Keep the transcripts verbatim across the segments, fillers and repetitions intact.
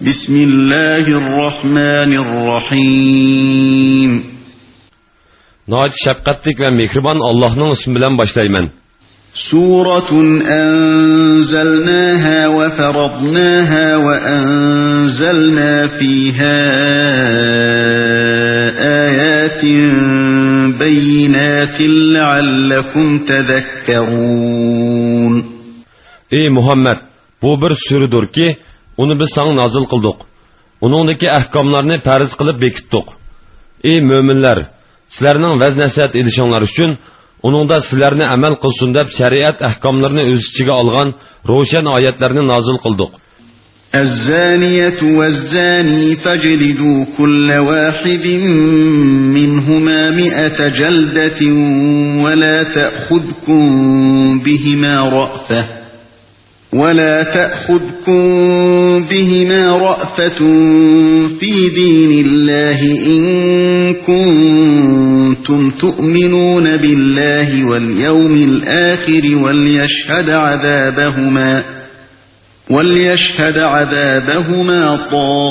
بسم الله الرحمن الرحيم. ناھايىتى شەپقەتلىك ۋە مېھرىبان ئاللاھنىڭ ئىسمى بىلەن باشلايمەن. سورة أنزلناها وفرضناها وأنزلنا فيها آيات بينات لعلكم تذكرون. ئەي مۇھەممەد، بۇ بىر سۈرىدۇركى، ئۇنى بىز ساڭا نازىل قىلدۇق. ئۇنىڭدىكى ئەھكاملارنى پەرز قىلىپ بېكىتتۇق. ئەي مۆمىنلەر، سىلەرنىڭ ۋەز-نەسىھەت ئېلىشىڭلار ئۈچۈن، ئۇنىڭدا سىلەرنى ئەمەل قىلسۇن دەپ شەرىئەت ئەھكاملىرىنى ئۆز ئىچىگە ئالغان روشەن ئايەتلەرنى نازىل قىلدۇق. الزانية والزاني فاجلدوا كل واحد منهما مائة جلدة ولا تأخذكم بهما رأفة ولا تأخذكم بهما رأفة في دين الله إن كنتم تؤمنون بالله واليوم الآخر وليشهد عذابهما، وليشهد عذابهما طائفة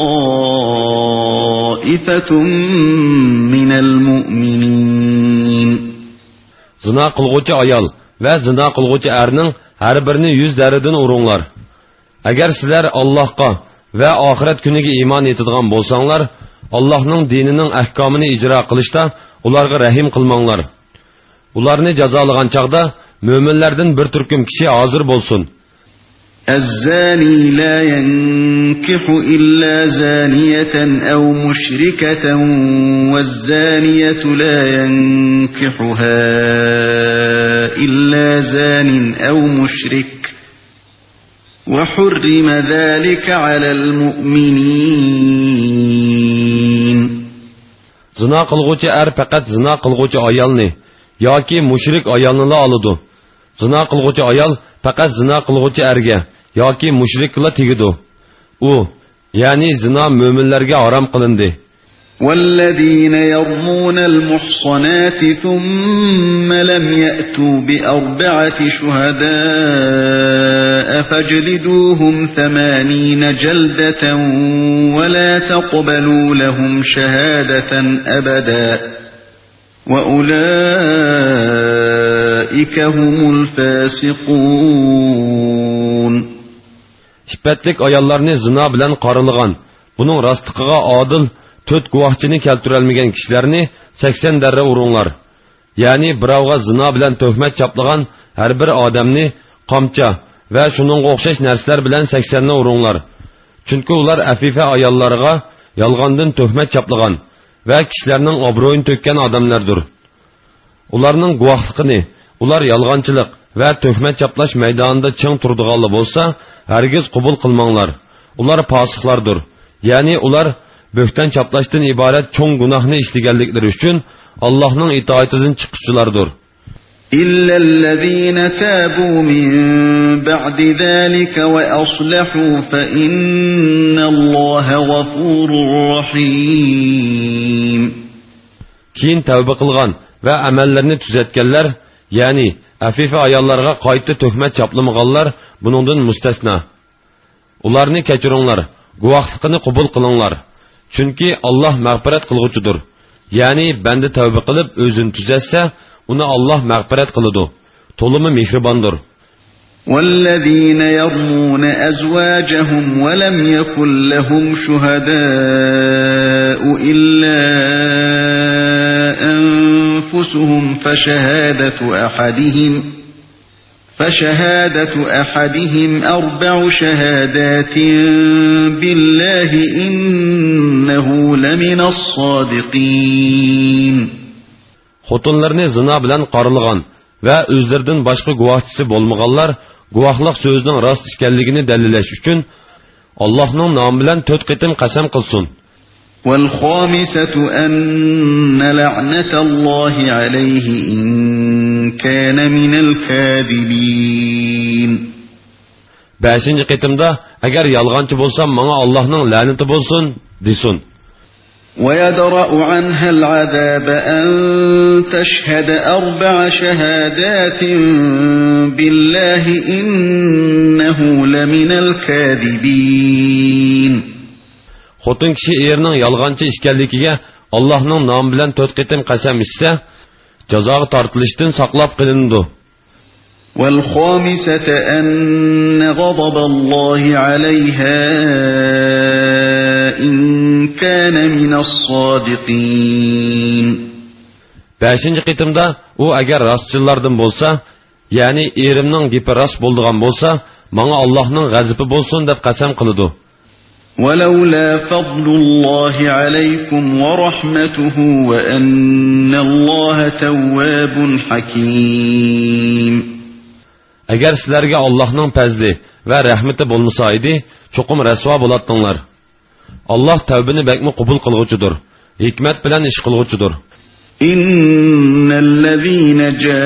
من المؤمنين. زىنا قىلغۇچى ئايال ۋە زىنا قىلغۇچى ئەرنىڭ ھەر بىرىنى يۈز دەررىدىن ئۇرۇڭلار. ئەگەر سىلەر ئاللاھقا ۋە ئاخىرەت كۈنىگە ئىمان ئېيتىدىغان بولساڭلار، ئاللاھنىڭ دىنىنىڭ ئەھكامىنى ئىجرا قىلىشتا ئۇلارغا رەھىم قىلماڭلار. ئۇلارنى جازالىغان چاغدا مۆمىنلەردىن بىر تۈركۈم كىشى ھازىر بولسۇن. الزاني لا ينكح إلا زانية أو مشركة والزانية لا ينكحها إلا زان أو مشرك وحرم ذلك على المؤمنين. زىنا قىلغۇچى ئەر پەقەت زىنا قىلغۇچى ئايالنى ياكى مۇشرىك ئايالنىلا ئالىدۇ. زىنا قىلغۇچى ئايال پەقەت زىنا قىلغۇچى ئەرگە ياكى مۇشرىككىلا تېگىدۇ. ئۇ، يەنى زىنا مۆمىنلەرگە ھارام قىلىندى. والذين يرمون المحصنات ثم لم يأتوا بأربعة شهداء فاجلدوهم ثمانين جلدة ولا تقبلوا لهم شهادة أبدا وأولئك هم الفاسقون. ئىپپەتلىك ئاياللارنى زىنا بىلەن قارىلىغان، بۇنىڭ راستلىقىغا ئادىل تۆت گۇۋاھچىنى كەلتۈرەلمىگەن كىشىلەرنى سەكسەن دەررە ئۇرۇڭلار. يەنى بىراۋغا زىنا بىلەن تۆھمەت چاپلىغان ھەر بىر ئادەمنى قامچا ۋە شۇنىڭغا ئوخشاش نەرسىلەر بىلەن سەكسەننى ئۇرۇڭلار. چۈنكى ئۇلار ئەفىفە ئاياللارغا يالغاندىن تۆھمەت چاپلىغان ۋە كىشىلەرنىڭ ئابرۇيىنى تۆككەن ئادەملەردۇر. ئۇلارنىڭ گۇۋاھلىقىنى ئۇلار يالغانچىلىق ۋە تۆھمەت چاپلاش مەيدانىدا چىڭ تۇرىدىغانلا بولسا، ھەرگىز قوبۇل قىلماڭلار. ئۇلار پاسىقلاردۇر. يەنى ئۇلار بۆھتان چاپلاشتىن ئىبارەت چوڭ گۇناھنى ئىشلىگەنلىكلىرى ئۈچۈن ئاللاھنىڭ ئىتائىتىدىن چىققۇچىلاردۇر. إلا الذين تابوا من بعد ذلك وأصلحوا فإن الله غفور رحيم. كېيىن تەۋبە قىلغان ۋە ئەمەللىرىنى تۈزەتكەنلەر، يەنى ئەفىفە ئاياللارغا قايتا تۆھمەت چاپلىمىغانلار بۇنىڭدىن مۇستەسنا. ئۇلارنى كەچۈرۈڭلار، گۇۋاھلىقىنى قوبۇل قىلىڭلار. چۈنكى ئاللاھ مەغپىرەت قىلغۇچىدۇر. يەنى بەندە تەۋبە قىلىپ ئۆزىنى تۈزەتسە، ئۇنى ئاللاھ مەغپىرەت قىلىدۇ. تولىمۇ مېھرىباندۇر. والذين يرمون أزواجهم ولم يكن لهم شهداء إلا أنفسهم فشهادة أحدهم، فشهادة أحدهم أربع شهادات بالله إنه لمن الصادقين. خوتۇنلىرىنى زىنا بىلەن قارىلىغان ۋە ئۆزلىرىدىن باشقا گۇۋاھچىسى بولمىغانلار گۇۋاھلىق سۆزىنىڭ راست ئىكەنلىكىنى دەلىللەش ئۈچۈن، ئاللاھنىڭ نامى بىلەن تۆت قېتىم قەسەم قىلسۇن. والخامسة أن لعنة الله عليه إن كان من الكاذبين. بەشىنچى قېتىمدا، ئەگەر يالغانچى بولسام، ماڭا ئاللاھنىڭ لەنىتى بولسۇن، دېسۇن. ويدرأ عنها العذاب أن تشهد أربع شهادات بالله إنه لمن الكاذبين. خوتۇن كىشى ئېرىنىڭ يالغانچى ئىكەنلىكىگە ئاللاھنىڭ نامى بىلەن تۆت قېتىم قەسەم ئىچسە، جازاغا تارتىلىشتىن ساقلاپ قېلىنىدۇ. والخامسة أن غضب الله عليها إن كان من الصادقين. بەشىنچى قېتىمدا ئۇ ئەگەر راستچىللاردىن بولسا، يەنى ئېرىمنىڭ گېپى راست بولىدىغان بولسا، ماڭا ئاللاھنىڭ غەزىپى بولسۇن دەپ قەسەم قىلىدۇ. ولولا فضل الله عليكم ورحمته وأن الله تواب حكيم. ئەگەر سىلەرگە ئاللاھنىڭ پەزلى ۋە رەھمىتى بولمىسا ئىدى، چوقۇم رەسۋا بولاتتىڭلار. ئاللاھ تەۋبىنى بەكمۇ قوبۇل قىلغۇچىدۇر، ھېكمەت بىلەن ئىش قىلغۇچىدۇر. إن الذين جاءوا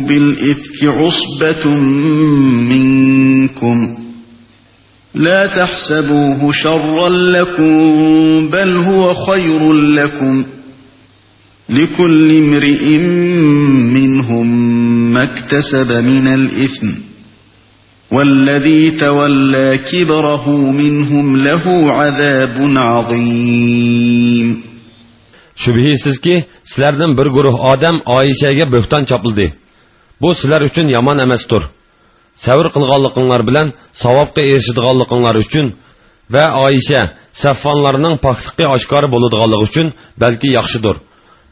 بالإفك عصبة منكم لا تحسبوه شرا لكم بل هو خير لكم لكل امرئ منهم ما اكتسب من الإثم والذي تولى كبره منهم له عذاب عظيم. شۈبھىسىزكى، سىلەردىن بىر گۇرۇھ ئادەم ئائىشەگە بۆھتان چاپلىدى. بۇ سىلەر ئۈچۈن يامان ئەمەستۇر. سەۋر قىلغانلىقىڭلار بىلەن ساۋابقا ئېرىشىدىغانلىقىڭلار ئۈچۈن ۋە ئائىشە، سەفۋانلارنىڭ پاكلىقى ئاشكارا بولىدىغانلىقى ئۈچۈن بەلكى ياخشىدۇر.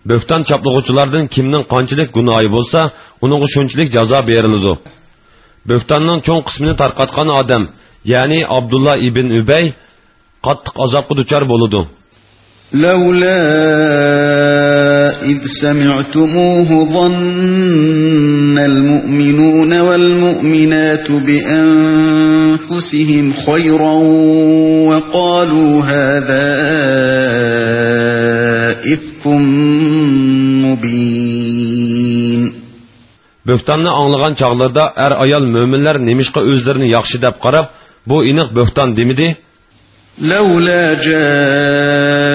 بۆھتان چاپلىغۇچىلاردىن كىمنىڭ قانچىلىك گۇناھى بولسا، ئۇنىڭغا شۇنچىلىك جازا بېرىلىدۇ. بۆھتاننىڭ چوڭ قىسمىنى تارقاتقان ئادەم، يەنى ئابدۇللا ئىبن ئۈبەي، قاتتىق ئازابقا دۇچار بولىدۇ. لولا إذ سمعتموه ظن المؤمنون والمؤمنات بأنفسهم خيرا وقالوا هذا إفك مبين. بۆھتاننى ئاڭلىغان چاغلىرىدا ئەر-ئايال مۆمىنلەر نېمىشقا ئۆزلىرىنى ياخشى دەپ قاراپ، بۇ ئېنىق بۆھتان دېمىدى؟ لولا جاءوا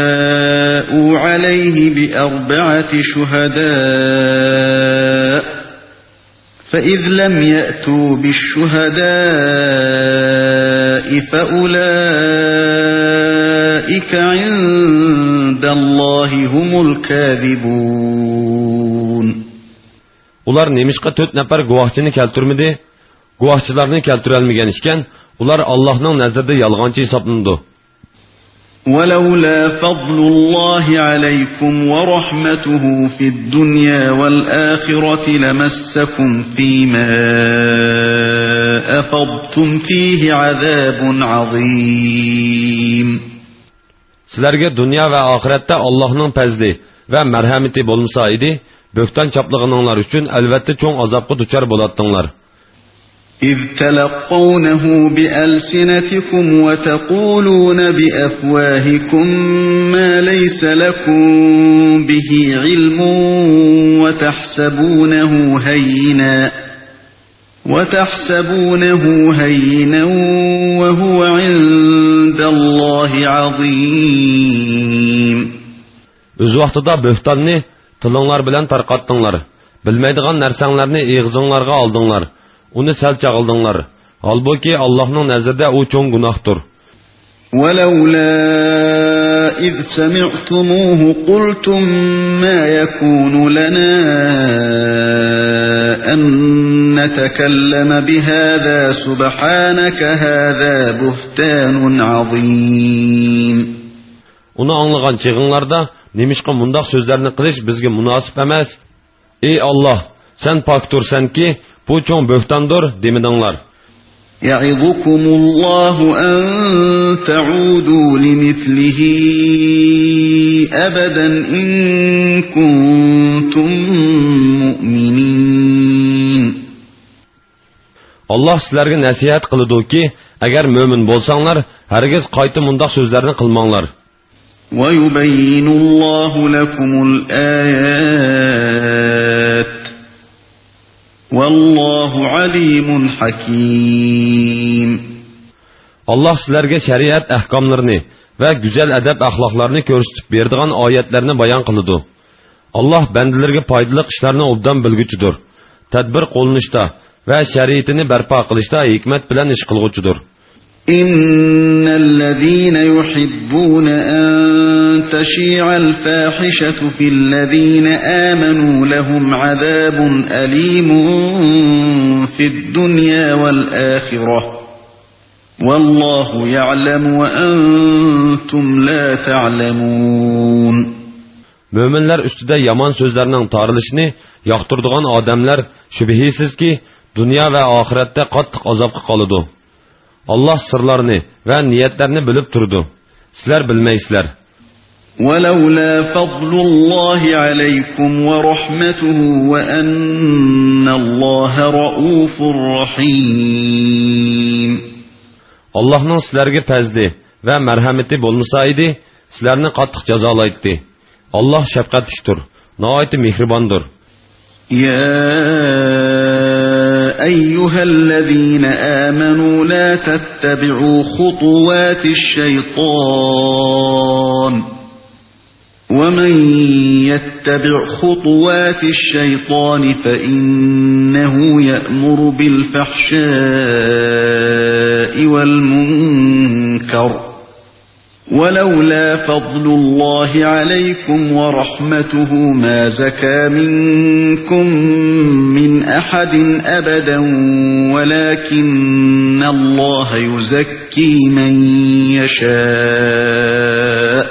عليه بأربعة شهداء فإذ لم يأتوا بالشهداء فأولئك عند الله هم الكاذبون. ئۇلار نېمىشقا تۆت نەپەر گۇۋاھچىنى كەلتۈرمىدى؟ گۇۋاھچىلارنى كەلتۈرەلمىگەن ئىكەن، ئۇلار ئاللاھنىڭ نەزىرىدە يالغانچى ھېسابلىنىدۇ. ولولا فضل الله عليكم ورحمته في الدنيا والآخرة لمسكم فيما أفضتم فيه عذاب عظيم. سىلەرگە دۇنيا ۋە ئاخىرەتتە ئاللاھنىڭ پەزلى ۋە مەرھەمىتى بولمىسا ئىدى، بۆھتان چاپلىغىنىڭلار ئۈچۈن ئەلۋەتتە چوڭ ئازابقا دۇچار بولاتتىڭلار. إذ تلقونه بألسنتكم وتقولون بأفواهكم ما ليس لكم به علم وتحسبونه هينا وتحسبونه هينا وهو عند الله عظيم. ئۆز ۋاقتىدا بۆھتاننى تىلىڭلار بىلەن تارقاتتىڭلار، بىلمەيدىغان نەرسەڭلارنى ئېغىزىڭلارغا ئالدىڭلار، ئۇنى سەل چاغلىدىڭلار. ھالبۇكى، ئاللاھنىڭ نەزىرىدە ئۇ چوڭ گۇناھتۇر. ولولا إذ سمعتموه قلتم ما يكون لنا أن نتكلم بهذا سبحانك هذا بهتان عظيم. ئۇنى ئاڭلىغان چېغىڭلاردا، نېمىشقا مۇنداق سۆزلەرنى قىلىش بىزگە مۇناسىپ ئەمەس؟ ئى ئاللاھ، سەن پاكتۇرسەنكى، بۇ چوڭ بۆھتاندۇر، دېمىدىڭلار. يعظكم الله أن تعودوا لمثله أبدا إن كنتم مؤمنين. ئاللاھ سىلەرگە نەسىھەت قىلىدۇكى، ئەگەر مۆمىن بولساڭلار، ھەرگىز قايتا مۇنداق سۆزلەرنى قىلماڭلار. ويبين الله لكم الآيات والله عليم حكيم. ئاللاھ سىلەرگە شەرىئەت ئەھكاملىرىنى ۋە گۈزەل ئەدەپ-ئەخلاقلارنى كۆرسىتىپ بېرىدىغان ئايەتلەرنى بايان قىلىدۇ. ئاللاھ بەندىلىرىگە پايدىلىق ئىشلارنى ئوبدان بىلگۈچىدۇر. تەدبىر قوللىنىشتا ۋە شەرىئىتىنى بەرپا قىلىشتا ھېكمەت بىلەن ئىش قىلغۇچىدۇر. إن الذين يحبون أن تشيع الفاحشة في الذين آمنوا لهم عذاب أليم في الدنيا والآخرة والله يعلم وأنتم لا تعلمون. مۆمىنلەر ئۈستىدە يامان سۆزلەرنىڭ تارىلىشىنى ياقتۇرىدىغان ئادەملەر شۈبھىسىزكى، دۇنيا ۋە ئاخىرەتتە قاتتىق ئازابقا قالىدۇ. ئاللاھ سىرلارنى ۋە نىيەتلەرنى بىلىپ تۇرىدۇ. سىلەر بىلمەيسىلەر. ولولا فضل الله عليكم ورحمته وأن الله رءوف رحيم. ئاللاھنىڭ سىلەرگە پەزلى ۋە مەرھەمىتى بولمىسا ئىدى، سىلەرنى قاتتىق جازالايتتى. ئاللاھ شەپقەتلىكتۇر، ناھايىتى مېھرىباندۇر. يا أيها الذين آمنوا لا تتبعوا خطوات الشيطان ومن يتبع خطوات الشيطان فإنه يأمر بالفحشاء والمنكر ولولا فضل الله عليكم ورحمته ما زكى منكم من أحد أبدا ولكن الله يزكي من يشاء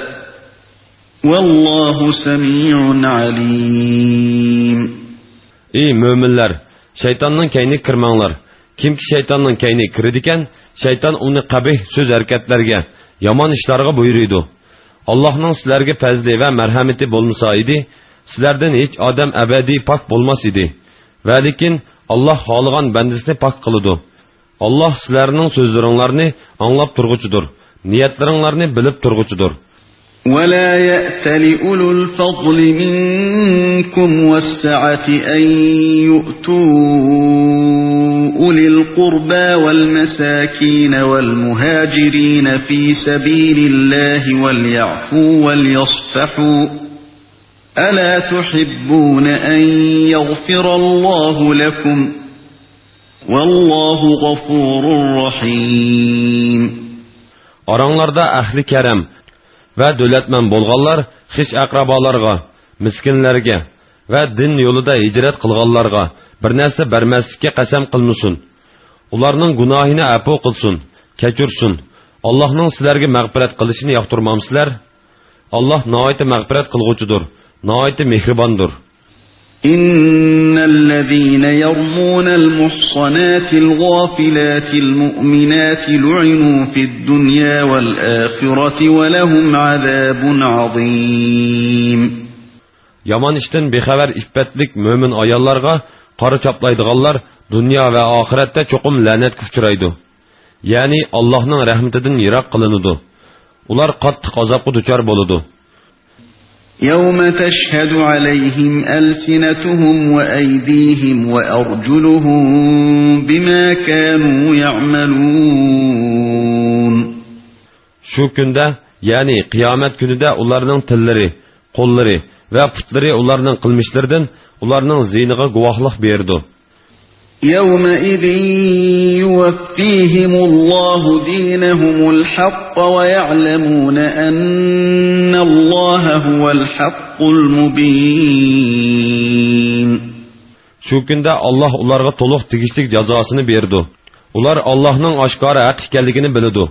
والله سميع عليم. ئى مۆمىنلەر، شەيتاننىڭ كەينىگە كىرمەڭلار. كىمكى شەيتاننىڭ كەينىگە كىرىدىكەن، شەيتان ئۇنى قەبىھ سۆز-ھەرىكەتلەرگە، يامان ئىشلارغا بۇيرۇيدۇ. ئاللاھنىڭ سىلەرگە پەزلى ۋە مەرھەمىتى بولمىسا ئىدى، سىلەردىن ھېچ ئادەم ئەبەدىي پاك بولماس ئىدى. ۋەلىكىن ئاللاھ خالىغان بەندىسىنى پاك قىلىدۇ. ئاللاھ سىلەرنىڭ سۆزلىرىڭلارنى ئاڭلاپ تۇرغۇچىدۇر، نىيەتلىرىڭلارنى بىلىپ تۇرغۇچىدۇر. ولا يأتل أولو الفضل منكم والسعة أن يؤتوا أولي القربى والمساكين والمهاجرين في سبيل الله وليعفوا وليصفحوا ألا تحبون أن يغفر الله لكم والله غفور رحيم. ئاراڭلاردا ئەھلى كەرەم ۋە دۆلەتمەن بولغانلار خىش-ئەقرىبالارغا، مىسكىنلەرگە ۋە دىن يولىدا ھىجرەت قىلغانلارغا بىر نەرسە بەرمەسلىككە قەسەم قىلمىسۇن. ئۇلارنىڭ گۇناھىنى ئەپۇ قىلسۇن، كەچۈرسۇن. ئاللاھنىڭ سىلەرگە مەغپىرەت قىلىشىنى ياقتۇرمامسىلەر؟ ئاللاھ ناھايىتى مەغپىرەت قىلغۇچىدۇر، ناھايىتى مېھرىباندۇر. إن الذين يرمون المحصنات الغافلات المؤمنات لعنوا في الدنيا والآخرة ولهم عذاب عظيم. يامان ئىشتىن بىخەۋەر ئىپپەتلىك مۆمىن ئاياللارغا قارا چاپلايدىغانلار دۇنيا ۋە ئاخىرەتتە چوقۇم لەنەتكە ئۇچرايدۇ. يەنى ئاللاھنىڭ رەھمىتىدىن يىراق قىلىنىدۇ. ئۇلار قاتتىق ئازابقا دۇچار بولىدۇ. يوم تشهد عليهم ألسنتهم وأيديهم وأرجلهم بما كانوا يعملون. شۇ كۈندە، يەنى قىيامەت كۈنىدە ئۇلارنىڭ تىللىرى، قوللىرى ۋە پۇتلىرى ئۇلارنىڭ قىلمىشلىرىدىن ئۇلارنىڭ زىيىنىغا گۇۋاھلىق بېرىدۇ. يومئذ يوفيهم الله دينهم الحق ويعلمون أن الله هو الحق المبين. شۇ كۈندە ئاللاھ ئۇلارغا تولۇق تېگىشلىك جازاسىنى بېرىدۇ. ئۇلار ئاللاھنىڭ ئاشكارا ھەق ئىكەنلىكىنى بىلىدۇ.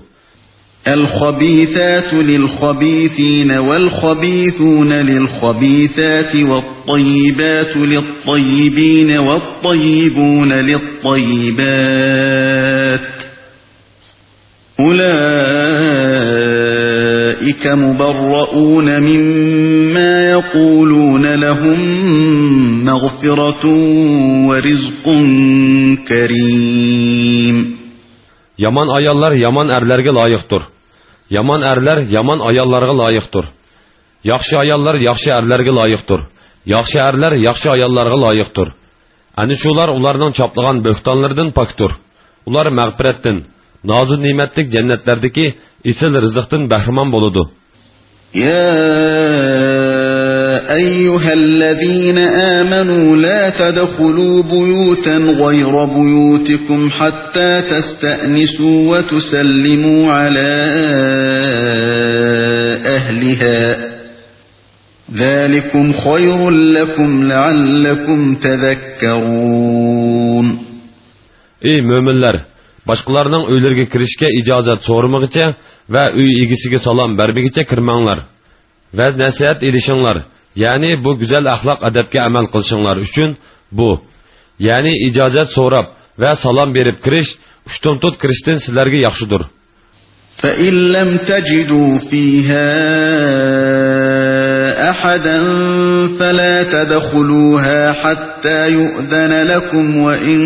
الخبيثات للخبيثين والخبيثون للخبيثات والطيبات للطيبين والطيبون للطيبات أولئك مبرؤون مما يقولون لهم مغفرة ورزق كريم. يامان ئاياللار يامان ئەرلەرگە لايىقتۇر. يامان ئەرلەر يامان ئاياللارغا لايىقتۇر. ياخشى ئاياللار ياخشى ئەرلەرگە لايىقتۇر. ياخشى ئەرلەر ياخشى ئاياللارغا لايىقتۇر. ئەنە شۇلار ئۇلارنىڭ چاپلىغان بۆھتانلىرىدىن پاكتۇر. ئۇلار مەغپىرەتتىن، نازۇ نېمەتلىك جەننەتلەردىكى ئېسىل رىزىقتىن بەھرىمەن بولىدۇ. يا أيها الذين آمنوا لا تدخلوا بيوتا غير بيوتكم حتى تستأنسوا وتسلموا على أهلها، ذلكم خير لكم لعلكم تذكرون. ئەي مۆمىنلەر! باشقىلارنىڭ ئۆيلىرىگە كىرىشكە ئىجازەت سورىمىغىچە ۋە ئۆي ئىگىسىگە سالام بەرمىگىچە كىرمەڭلار. ۋەز-نەسىھەت ئېلىشىڭلار، يەنى بۇ گۈزەل ئەخلاق-ئەدەپكە ئەمەل قىلىشىڭلار ئۈچۈن بۇ، يەنى ئىجازەت سوراپ ۋە سالام بېرىپ كىرىش ئۇشتۇمتۇت كىرىشتىن سىلەرگە ياخشىدۇر. فإن لم تجدوا فيها أحدا فلا تدخلوها حتى يؤذن لكم، وإن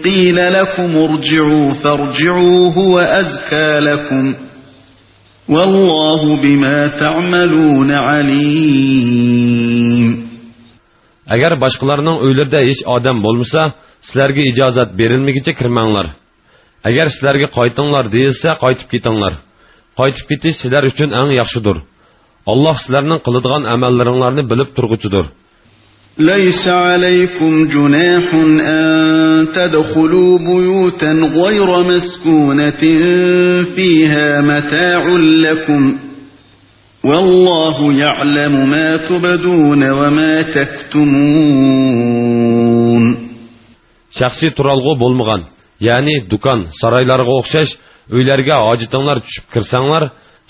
قيل لكم ارجعوا فارجعوا هو أزكى لكم، والله بما تعملون عليم. ئەگەر باشقىلارنىڭ ئۆيلىرىدە ھېچ ئادەم بولمىسا، سىلەرگە ئىجازەت بېرىلمىگىچە كىرمەڭلار. ئەگەر سىلەرگە قايتىڭلار دېيىلسە، قايتىپ كېتىڭلار. قايتىپ كېتىش سىلەر ئۈچۈن ئەڭ ياخشىدۇر. ئاللاھ سىلەرنىڭ قىلىدىغان ئەمەللىرىڭلارنى بىلىپ تۇرغۇچىدۇر. ليس عليكم جناح أن تدخلوا بيوتا غير مسكونة فيها متاع لكم، والله يعلم ما تبدون وما تكتمون. شەخسىي تۇرالغۇ بولمىغان، يەنى دۇكان، سارايلارغا ئوخشاش ئۆيلەرگە ھاجىتىڭلار چۈشۈپ كىرسەڭلار،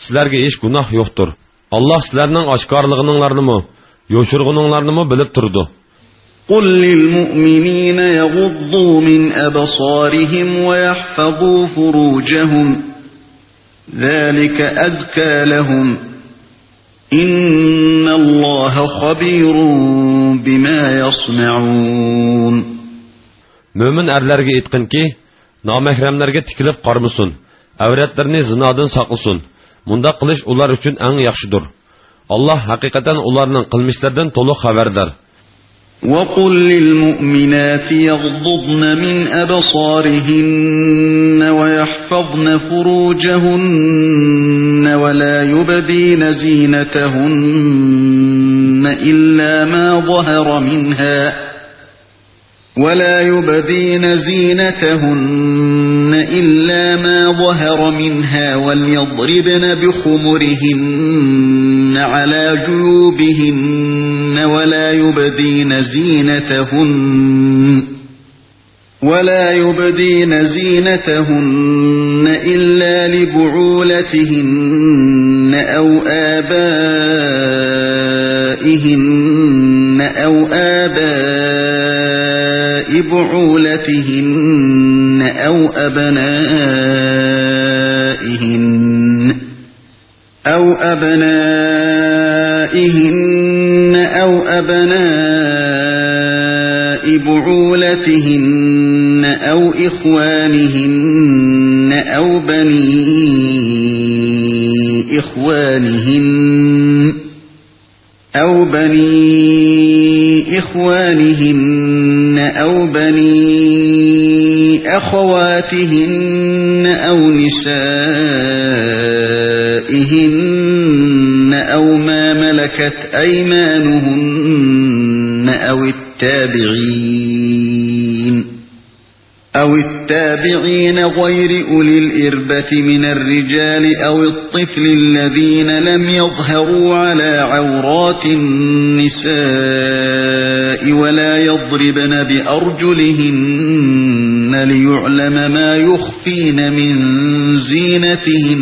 سىلەرگە ھېچ گۇناھ يوقتۇر. ئاللاھ سىلەرنىڭ ئاشكارىلىغىنىڭلارنىمۇ، يوشۇرغىنىڭلارنىمۇ بىلىپ تۇرىدۇ. قل للمؤمنين يغضوا من أبصارهم ويحفظوا فروجهم، ذلك أزكى لهم، إن الله خبير بما يصنعون. مۆمىن ئەرلەرگە ئېيتقىنكى، نامەھرەملەرگە تىكىلىپ قارىمىسۇن، ئەۋرەتلىرىنى زىنادىن ساقلىسۇن. مۇنداق قىلىش ئۇلار ئۈچۈن ئەڭ ياخشىدۇر. ئاللاھ ھەقىقەتەن ئۇلارنىڭ قىلمىشلىرىدىن تولۇق خەۋەردار. وقل للمؤمنات يغضضن من أبصارهن ويحفظن فروجهن ولا يبدين زينتهن إلا ما ظهر منها، ولا يبدين زينتهن إلا ما ظهر منها، وليضربن بخمرهن على جيوبهن، ولا يبدين زينتهن، ولا يبدين زينتهن إلا لبعولتهن أو آبائهن أو آباء بعولتهن أو أبنائهن، أو أبنائهن أو أبناء بعولتهن أو إخوانهن أو بني إخوانهن أو بني إخوانهن أو بني أخواتهن أو نسائهن أو ما ملكت أيمانهن أو التابعين أو التابعين غير أولي الإربة من الرجال أو الطفل الذين لم يظهروا على عورات النساء ولا يضربن بأرجلهن ليعلم ما يخفين من زينتهن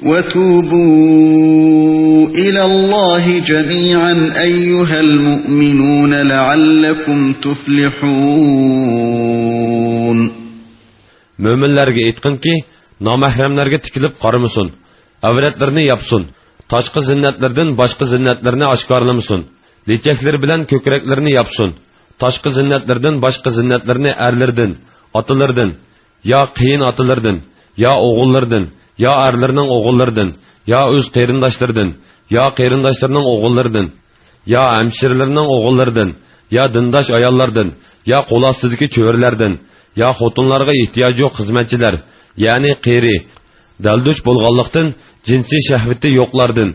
وتوبوا إلى الله جميعا أيها المؤمنون لعلكم تفلحون. مۆمىنلەرگە ئېيتقىنكى، نامەھرەملەرگە تىكىلىپ قارىمىسۇن، ئەۋرەتلىرىنى ياپسۇن، تاشقى زىننەتلىرىدىن باشقا زىننەتلىرىنى ئاشكارىلىمىسۇن، لېچەكلىرى بىلەن كۆكرەكلىرىنى ياپسۇن، تاشقى زىننەتلىرىدىن باشقا زىننەتلىرىنى ئەرلىرىدىن، ئاتىلىرىدىن، يا قېيىنئاتىلىرىدىن، يا ئوغۇللىرىدىن، يا ئەرلىرىنىڭ ئوغۇللىرىدىن، يا ئۆز قېرىنداشلىرىدىن، يا قېرىنداشلىرىنىڭ ئوغۇللىرىدىن، يا ھەمشىرىلىرىنىڭ ئوغۇللىرىدىن، يا دىنداش ئاياللاردىن، يا قول ئاستىدىكى چۆرىلەردىن، يا خوتۇنلارغا ئېھتىياجى يوق خىزمەتچىلەر، يەنى قېرى، دەلدۈش بولغانلىقتىن جىنسىي شەھۋىتى يوقلاردىن،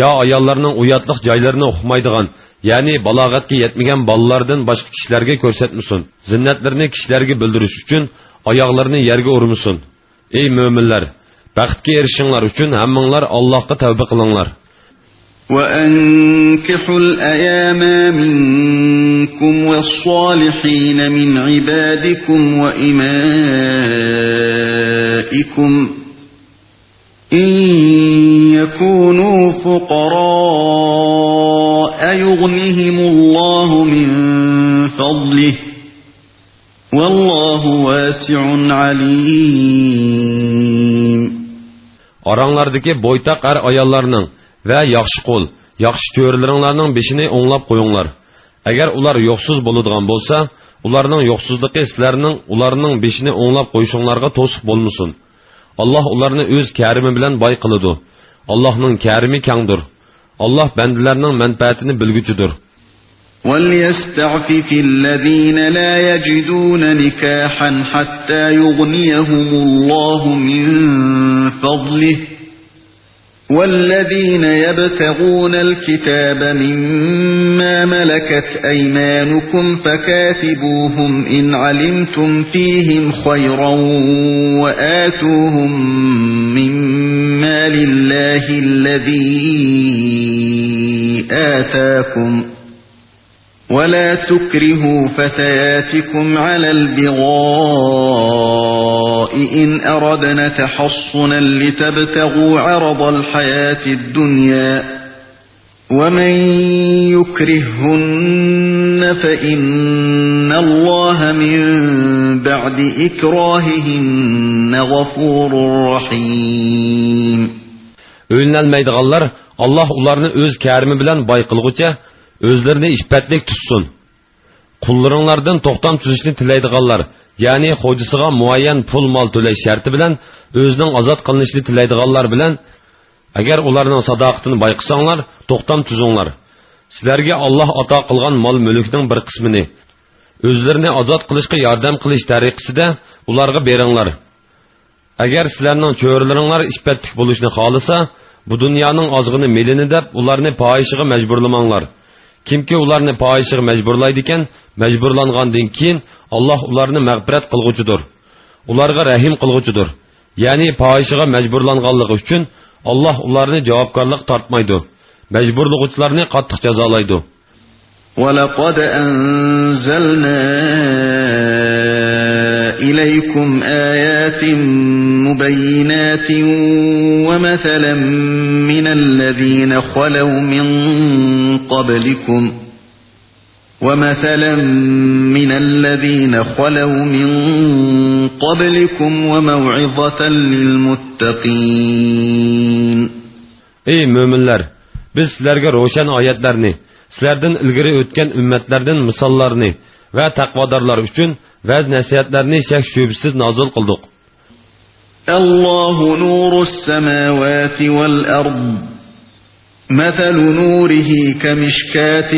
يا ئاياللارنىڭ ئۇياتلىق جايلىرىنى ئۇقمايدىغان، يەنى بالاغەتكە يەتمىگەن بالىلاردىن باشقا كىشىلەرگە كۆرسەتمىسۇن. زىننەتلىرىنى كىشىلەرگە بىلدۈرۈش ئۈچۈن ئاياغلىرىنى يەرگە ئۇرمىسۇن. ئەي مۆمىنلەر! بەختكە ئېرىشىشىڭلار ئۈچۈن ھەممىڭلار ئاللاھقا تەۋبە قىلىڭلار. وأنكحوا الأيامى منكم والصالحين من عبادكم وإمائكم إن يكونوا فقراء يغنهم الله من فضله والله واسع عليم. ئاراڭلاردىكى بويتاق ئەر-ئاياللارنىڭ ۋە ياخشى قۇل، ياخشى چۆرىلىرىڭلارنىڭ بېشىنى ئوڭلاپ قويۇڭلار. ئەگەر ئۇلار يوقسۇز بولىدىغان بولسا، ئۇلارنىڭ يوقسۇزلۇقى سىلەرنىڭ ئۇلارنىڭ بېشىنى ئوڭلاپ قويۇشۇڭلارغا توسۇق بولمىسۇن. ئاللاھ ئۇلارنى ئۆز كەرىمى بىلەن باي قىلىدۇ. ئاللاھنىڭ كەرىمى كەڭدۇر. ئاللاھ بەندىلەرنىڭ مەنپەئەتىنى بىلگۈچىدۇر. وليستعفف الذين لا يجدون نكاحا حتى يغنيهم الله من فضله، والذين يبتغون الكتاب مما ملكت أيمانكم فكاتبوهم إن علمتم فيهم خيرا وآتوهم من مال الله الذي آتاكم، ولا تكرهوا فتياتكم على البغاء إن أردن تحصنا لتبتغوا عرض الحياة الدنيا، ومن يكرههن فإن الله من بعد إكراههن غفور رحيم. ئۆيلىنەلمەيدىغانلار ئاللاھ ئۇلارنى ئۆز كەرىمى بىلەن باي قىلغۇچە ئۆزلىرىنى ئىپپەتلىك تۇتسۇن. قۇللىرىڭلاردىن توختام تۈزۈشنى تىلەيدىغانلار، يەنى خوجىسىغا مۇئەييەن پۇل-مال تۆلەش شەرتى بىلەن ئۆزىنىڭ ئازاد قىلىنىشىنى تىلەيدىغانلار بىلەن، ئەگەر ئۇلارنىڭ ساداقىتىنى بايقىساڭلار، توختام تۈزۈڭلار. سىلەرگە ئاللاھ ئاتا قىلغان مال-مۈلۈكنىڭ بىر قىسمىنى، ئۆزلىرىنى ئازاد قىلىشقا ياردەم قىلىش تەرىقىسىدە ئۇلارغا بېرىڭلار. ئەگەر سىلەرنىڭ چۆرىلىرىڭلار ئىپپەتلىك بولۇشنى خالىسا، بۇ دۇنيانىن ئازغىنى مېلىنى دەپ ئۇلارنى پاھىشىگە مەجبۇرلىماڭلار. كىمكى ئۇلارنى پاھىشىگە مەجبۇرلايدىكەن، مەجبۇرلانغاندىن كېيىن ئاللاھ ئۇلارنى مەغپىرەت قىلغۇچىدۇر. ئۇلارغا رەھىم قىلغۇچىدۇر. يەنى پاھىشىگە مەجبۇرلانغانلىقى ئۈچۈن ئاللاھ ئۇلارنى جاۋابكارلىققا تارتمايدۇ. مەجبۇرلىغۇچىلارنى قاتتىق جازالايدۇ. ولقد أنزلنا إليكم آيات مبينات ومثلا من الذين خلوا من قبلكم، ومثلا من الذين خلوا من قبلكم وموعظة للمتقين. ئەي مۆمىنلەر! بىز سىلەرگە روشەن ئايەتلەرنى، سىلەردىن ئىلگىرى ئۆتكەن ئۈممەتلەردىن مىساللارنى ۋە تەقۋادارلار ئۈچۈن ۋەز-نەسىھەتلەرنى شەك-شۈبھىسىز نازىل قىلدۇق. الله نور السماوات والأرض، مثل نوره كمشكاة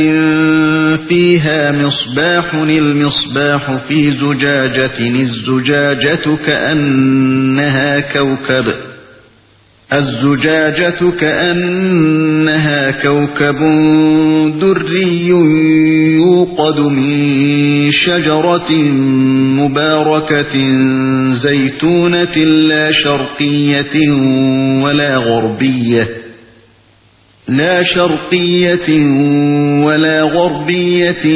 فيها مصباح، المصباح في زجاجة، الزجاجة كأنها كوكب، الزجاجة كأنها كوكب دري يوقد من شجرة مباركة زيتونة لا شرقية ولا غربية، لا شرقية ولا غربية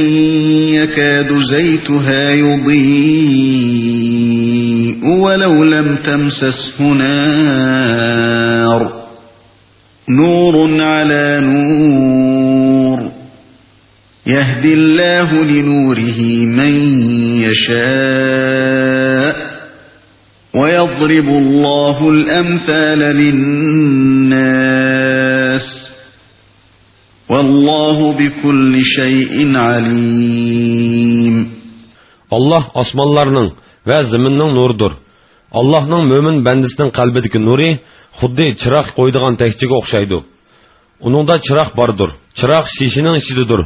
يكاد زيتها يضيء ولو لم تمسسه نار، نور على نور، يهدي الله لنوره من يشاء، ويضرب الله الأمثال للناس، والله بكل شيء عليم. ئاللاھ ئاسمانلارنىڭ ۋە زېمىننىڭ نۇرىدۇر. ئاللاھنىڭ مۆمىن بەندىسىنىڭ قەلبىدىكى نۇرى خۇددى چىراغ قويىدىغان تەكچىگە ئوخشايدۇ. ئۇنىڭدا چىراغ باردۇر. چىراغ شىشىنىڭ ئىچىدىدۇر.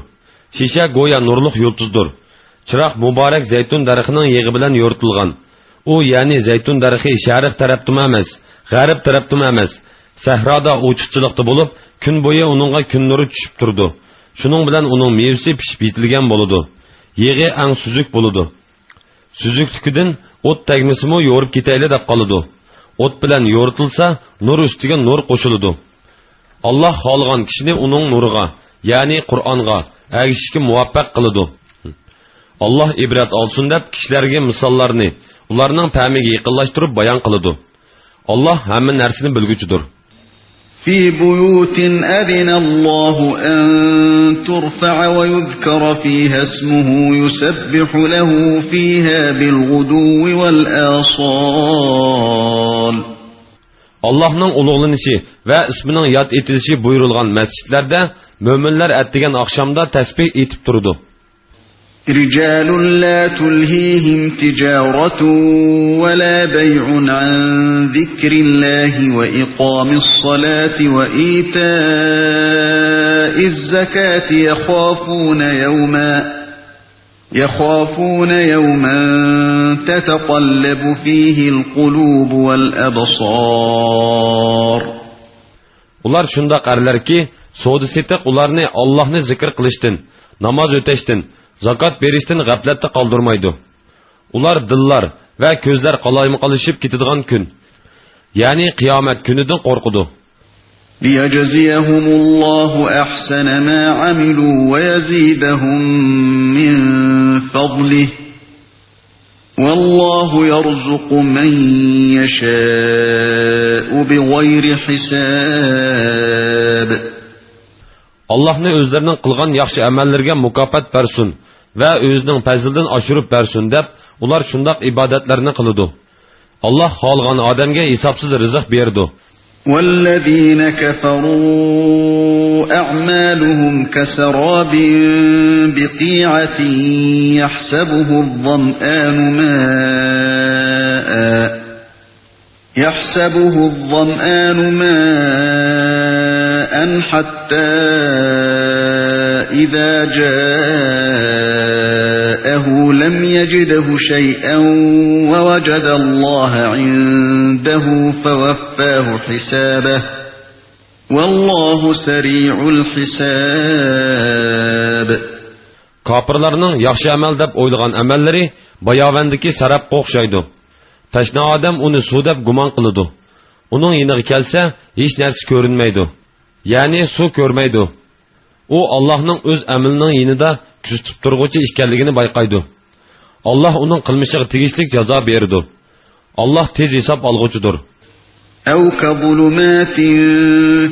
شىشە گويا نۇرلۇق يۇلتۇزدۇر. چىراغ مۇبارەك زەيتۇن دەرىخىنىڭ يېغى بىلەن يورۇتۇلغان. ئۇ، يەنى زەيتۇن دەرىخى شەرق تەرەپتىمۇ ئەمەس، غەرب تەرەپتىمۇ ئەمەس، سەھرادا ئوچۇقچىلىقتا بولۇپ، كۈن بويى ئۇنىڭغا كۈن نۇرى چۈشۈپ تۇرىدۇ. شۇنىڭ بىلەن ئۇنىڭ مېۋىسى پىشىپ يېتىلگەن بولىدۇ. يېغى ئەڭ سۈزۈك بولىدۇ. سۈزۈكلۈكىدىن ئوت تەگمىسىمۇ يورۇپ كېتەيلى دەپ قالىدۇ. ئوت بىلەن يورۇتۇلسا، نۇر ئۈستىگە نۇر قوشۇلىدۇ. ئاللاھ خالىغان كىشىنى ئۇنىڭ نۇرىغا، يەنى قۇرئانغا، ئەگىشىشكە مۇۋەپپەق قىلىدۇ. ئاللاھ ئىبرەت ئالسۇن دەپ كىشىلەرگە مىساللارنى ئۇلارنىڭ پەھمىگە يېقىنلاشتۇرۇپ بايان قىلىدۇ. ئاللاھ ھەممە نەرسىنى بىلگۈچىدۇر. في بيوت أذن الله أن ترفع ويذكر فيها اسمه يسبح له فيها بالغدو والآصال. ئاللاھنىڭ ئۇلۇغلىنىشى ۋە ئىسمىنىڭ ياد ئېتىلىشى بۇيرۇلغان مەسچىتلەردە مۆمىنلەر ئەتىگەن ئاخشامدا تەسبىھ ئېيتىپ تۇرىدۇ. رجال لا تلهيهم تجارة ولا بيع عن ذكر الله وإقام الصلاة وإيتاء الزكاة يخافون يوما، يخافون يوما تتقلب فيه القلوب والأبصار. ئۇلار شۇنداق ئەرلەركى، سودا-سېتىق ئۇلارنى ئاللاھنى زىكىر قىلىشتىن، ناماز ئۆتەشتىن، زاكات بېرىشتىن غەپلەتتە قالدۇرمايدۇ. ئۇلار دىللار ۋە كۆزلەر قالايمىقانلىشىپ كېتىدىغان كۈن، يەنى قىيامەت كۈنىدىن قورقىدۇ. ليجزيهم الله أحسن ما عملوا ويزيدهم من فضله، والله يرزق من يشاء بغير حساب. ئاللاھنى ئۆزلىرىنىڭ قىلغان ياخشى ئەمەللىرىگە مۇكاپات بەرسۇن ۋە ئۆزىنىڭ پەزلىدىن ئاشۇرۇپ بەرسۇن دەپ، ئۇلار شۇنداق ئىبادەتلەرنى قىلىدۇ. ئاللاھ خالىغان ئادەمگە ھېسابسىز رىزىق بېرىدۇ. والذين كفروا أعمالهم كسراب بقيعة يحسبه الظمآن ماء، يحسبه الظمآن ماء حتى إذا جاءه لم يجده شيئا ووجد الله عنده فوفاه حسابه، والله سريع الحساب. كاپىرلارنىڭ ياخشى ئەمەل دەپ ئويلىغان ئەمەللىرى باياۋاندىكى سەرابقا ئوخشايدۇ. تەشنا ئادەم ئۇنى سۇ دەپ گۇمان قىلىدۇ. ئۇنىڭ يېنىغا كەلسە، ھېچ نەرسە كۆرۈنمەيدۇ. يەنى سۇ كۆرمەيدۇ. ئۇ ئاللاھنىڭ ئۆز ئەمىلىنىڭ يېنىدا كۆزىتىپ تۇرغۇچى ئىكەنلىكىنى بايقايدۇ. ئاللاھ ئۇنىڭ قىلمىشىغا تېگىشلىك جازا بېرىدۇ. ئاللاھ تېز ھېساب ئالغۇچىدۇر. أو كظلمات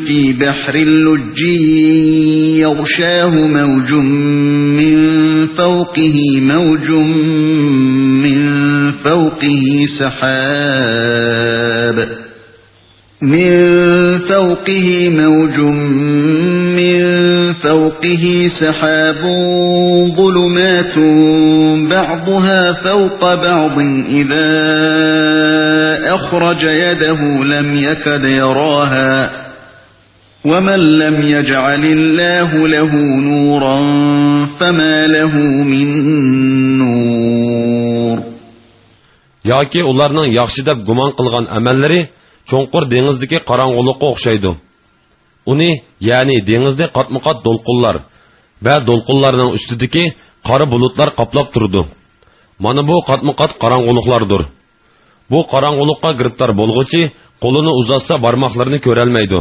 في بحر لجي يغشاه موج من فوقه موج من فوقه سحاب، من فوقه موج من فوقه سحاب ظلمات بعضها فوق بعض إذا أخرج يده لم يكد يراها، ومن لم يجعل الله له نورا فما له من نور. ياكى ئۇلارنىڭ ياخشى دەپ گۇمان قىلغان ئەمەللىرى چوڭقۇر دېڭىزدىكى قاراڭغۇلۇققا ئوخشايدۇ. ئۇنى، يەنى دېڭىزنى قاتمۇقات دولقۇنلار ۋە دولقۇنلارنىڭ ئۈستىدىكى قارا بۇلۇتلار قاپلاپ تۇرىدۇ. مانا بۇ قاتمۇقات قاراڭغۇلۇقلاردۇر. بۇ قاراڭغۇلۇققا گىرىپتار بولغۇچى قولىنى ئۇزاتسا بارماقلىرىنى كۆرەلمەيدۇ.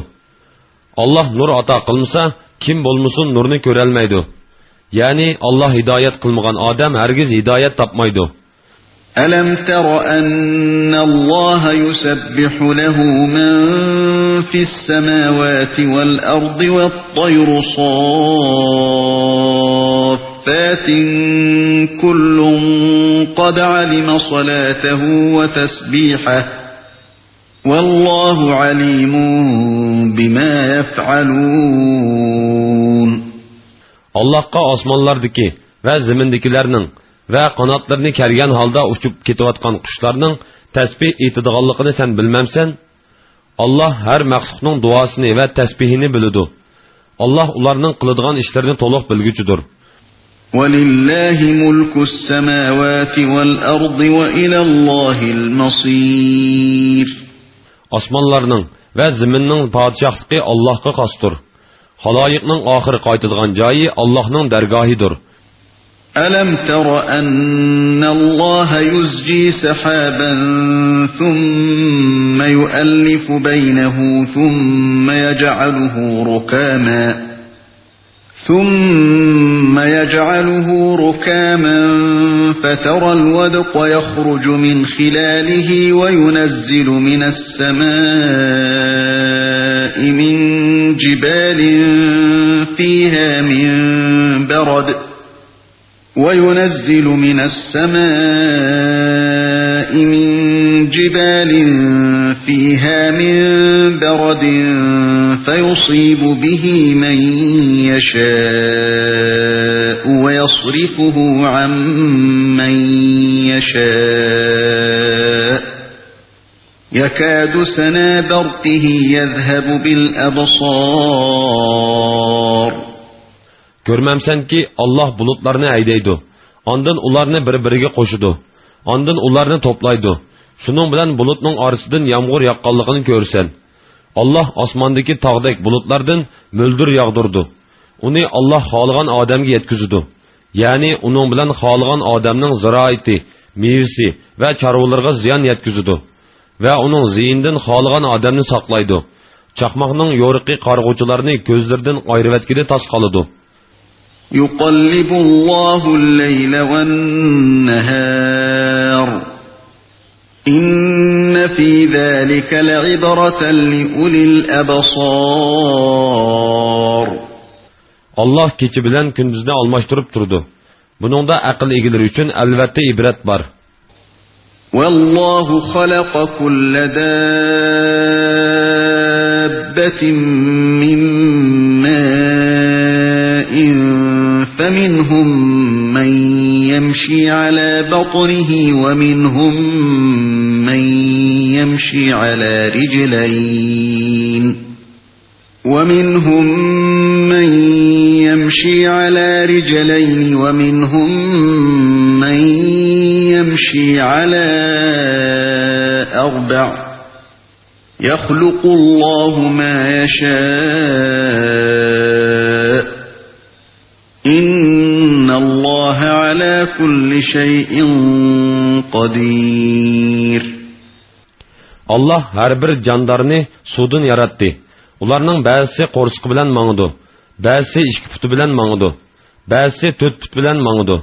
ئاللاھ نۇر ئاتا قىلمىسا، كىم بولمىسۇن نۇرنى كۆرەلمەيدۇ. يەنى ئاللاھ ھىدايەت قىلمىغان ئادەم ھەرگىز ھىدايەت تاپمايدۇ. ألم تر أن الله يسبح له من في السماوات والأرض والطير صافات كل قد علم صلاته وتسبيحه والله عليم بما يفعلون. ئاللاھقا ئاسمانلاردىكى ۋە زېمىندىكىلەرنىڭ ۋە قاناتلىرىنى كەرگەن ھالدا ئۇچۇپ كېتىۋاتقان قۇشلارنىڭ تەسبىھ ئېيتىدىغانلىقىنى سەن بىلمەمسەن؟ ئاللاھ ھەر مەخلۇقنىڭ دۇئاسىنى ۋە تەسبىھىنى بىلىدۇ. ئاللاھ ئۇلارنىڭ قىلىدىغان ئىشلىرىنى تولۇق بىلگۈچىدۇر. ولله ملك السماوات والأرض وإلى الله المصير. ئاسمانلارنىڭ ۋە زېمىننىڭ پادىشاھلىقى ئاللاھقا خاستۇر. خالايىقنىڭ ئاخىرى قايتىدىغان جايى ئاللاھنىڭ دەرگاھىدۇر. ألم تر أن الله يزجي سحابا ثم يؤلف بينه ثم يجعله ركاما ثم يجعله ركاما فترى الودق يخرج من خلاله وينزل من السماء من جبال فيها من برد وينزل من السماء من جبال فيها من برد فيصيب به من يشاء ويصرفه عن من يشاء يكاد سنا برقه يذهب بالأبصار. كۆرمەمسەنكى، ئاللاھ بۇلۇتلارنى ھەيدەيدۇ، ئاندىن ئۇلارنى بىر-بىرىگە قوشىدۇ، ئاندىن ئۇلارنى توپلايدۇ. شۇنىڭ بىلەن بۇلۇتنىڭ ئارىسىدىن يامغۇر ياغقانلىقىنى كۆرىسەن. ئاللاھ ئاسماندىكى تاغدەك بۇلۇتلاردىن مۆلدۈر ياغدۇرىدۇ. ئۇنى ئاللاھ خالىغان ئادەمگە يەتكۈزىدۇ. يەنى ئۇنىڭ بىلەن خالىغان ئادەمنىڭ زىرائىتى، مېۋىسى ۋە چارۋىلىرىغا زىيان يەتكۈزىدۇ. ۋە ئۇنىڭ زىيىنىدىن خالىغان ئادەمنى ساقلايدۇ. چاقماقنىڭ يورۇقى قارىغۇچىلارنى كۆزلىرىدىن ئايرىۋەتكىلى تاس قالىدۇ. يقلب الله الليل والنهار إن في ذلك لعبرة لأولي الأبصار. ئاللاھ كېچە بىلەن كۈندۈزنى ئالماشتۇرۇپ تۇرىدۇ. بۇنىڭدا ئەقىل ئىگىلىرى ئۈچۈن ئەلۋەتتە ئىبرەت بار. والله خلق كل دابة من ماء فمنهم من يمشي على بطنه ومنهم من يمشي على رجلين ومنهم من يمشي على رجلين ومنهم من يمشي على أربع يخلق الله ما يشاء إن الله على كل شيء قدير. ئاللاھ ھەر بىر جاندارنى سۇدىن ياراتتى. ئۇلارنىڭ بەزىسى قورسىقى بىلەن ماڭىدۇ، بەزىسى ئىككى پۇتى بىلەن ماڭىدۇ، بەزىسى تۆت پۇت بىلەن ماڭىدۇ.